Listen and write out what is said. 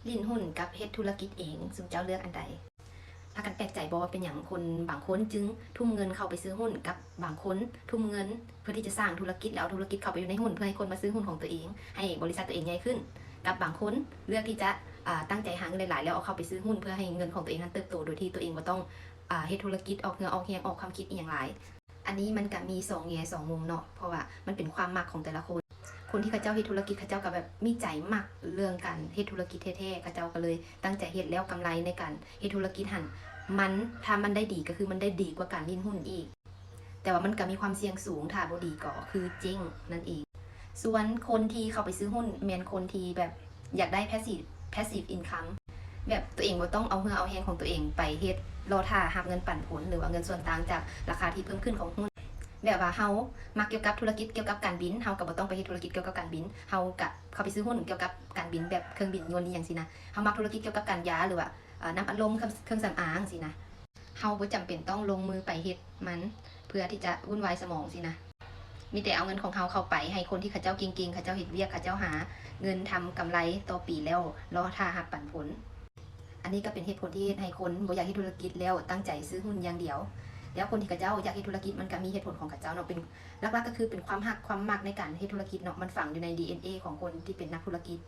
ຫຼິ້ນຫຸ້ນກັບເຮັດທຸລະກິດເອງ ຊຸມເຈົ້າເລືອກອັນໃດ? ພາກັນແປກໃຈບໍ່ວ່າເປັນຫຍັງຄົນບາງຄົນຈຶ່ງທຸ່ມເງິນເຂົ້າໄປຊື້ຫຸ້ນ ກັບບາງຄົນທຸ່ມເງິນເພື່ອທີ່ຈະສ້າງທຸລະກິດ ແລ້ວເອົາທຸລະກິດເຂົ້າໄປຢູ່ໃນຫຸ້ນ ເພື່ອໃຫ້ຄົນມາຊື້ຫຸ້ນຂອງຕົວເອງ ໃຫ້ບໍລິສັດຕົວເອງໃຫຍ່ຂຶ້ນ ກັບບາງຄົນເລືອກທີ່ຈະ ອາ ຕັ້ງໃຈຫາເງິນຫຼາຍໆ ແລ້ວເອົາເຂົ້າໄປຊື້ຫຸ້ນ ເພື່ອໃຫ້ເງິນຂອງຕົວເອງຫັ້ນເຕີບໂຕ ໂດຍທີ່ຕົວເອງບໍ່ຕ້ອງ ອາ ເຮັດທຸລະກິດ ອອກເຫື່ອອອກແຮງ ອອກຄວາມຄິດອີ່ຫຍັງຫຼາຍ. ອັນນີ້ມັນກະມີສອງແງ່ສອງມຸມເນາະ ເພາະວ່າມັນເປັນຄວາມມັກຂອງແຕ່ລະຄົນ. ຄົນທີ່ເຂົາເຈົ້າເຮັດທຸລະກິດ ເຂົາເຈົ້າກະແບບມີໃຈມັກເລື່ອງການເຮັດທຸລະກິດແທ້ໆ ເຂົາເຈົ້າກະເລີຍຕັ້ງໃຈເຮັດ ແລ້ວກຳໄລໃນການເຮັດທຸລະກິດຫັ້ນ ມັນ ຖ້າມັນໄດ້ດີກະຄືມັນໄດ້ດີກວ່າການຫຼິ້ນຫຸ້ນອີກ ແຕ່ວ່າມັນກະມີຄວາມສ່ຽງສູງ ຖ້າບໍ່ດີກະຄືເຈັ້ງນັ້ນເອງ. ສ່ວນຄົນທີ່ເຂົ້າໄປຊື້ຫຸ້ນແມ່ນຄົນທີ່ແບບຢາກໄດ້ passive passive income ແບບຕົວເອງບໍ່ຕ້ອງເອົາເຫື່ອເອົາແຮງຂອງຕົວເອງໄປເຮັດ ລໍຖ້າຮັບເງິນປັນຜົນ ຫຼືວ່າເງິນສ່ວນຕ່າງຈາກລາຄາທີ່ເພີ່ມຂຶ້ນຂອງຫຸ້ນ. ແບບວ່າເຮົາມັກກ່ຽວກັບທຸລະກິດກ່ຽວກັບການບິນ ເຮົາກະບໍ່ຕ້ອງໄປເຮັດທຸລະກິດກ່ຽວກັບການບິນ ເຮົາກະເຂົ້າໄປຊື້ຫຸ້ນກ່ຽວກັບການບິນ ແບບເຄື່ອງບິນຍົນອີ່ຫຍັງຊີ້ນະ ເຮົາມັກທຸລະກິດກ່ຽວກັບການຢາ ຫຼືວ່າ ເອີ ນ້ຳອັດລົມ ເຄື່ອງ ເຄື່ອງສຳອາງຊີ້ນະ ເຮົາບໍ່ຈຳເປັນຕ້ອງລົງມືໄປເຮັດມັນ ເພື່ອທີ່ຈະວຸ່ນວາຍສະໝອງຊີ້ນະ ມີແຕ່ເອົາເງິນຂອງເຮົາເຂົ້າໄປໃຫ້ຄົນທີ່ເຂົາເຈົ້າເກັ່ງໆ ເຂົາເຈົ້າເຮັດວຽກ ເຂົາເຈົ້າຫາເງິນທຳກຳໄລຕໍ່ປີ ແລ້ວລໍຖ້າຮັບປັນຜົນ. ອັນນີ້ກະເປັນເຫດຜົນທີ່ເຮັດໃຫ້ຄົນບໍ່ຢາກເຮັດທຸລະກິດ ແລ້ວຕັ້ງໃຈຊື້ຫຸ້ນຢ່າງດຽວ. ແລ້ວຄົນທີ່ເຂົາເຈົ້າຢາກເຮັດທຸລະກິດ ມັນກະມີເຫດຜົນຂອງເຂົາເຈົ້າເນາະ ເປັນ ຫຼັກໆກະຄືເປັນຄວາມຮັກຄວາມມັກໃນການເຮັດທຸລະກິດເນາະ ມັນຝັງຢູ່ໃນ ດີເອັນເອ ຂອງຄົນທີ່ເປັນນັກທຸລະກິດ.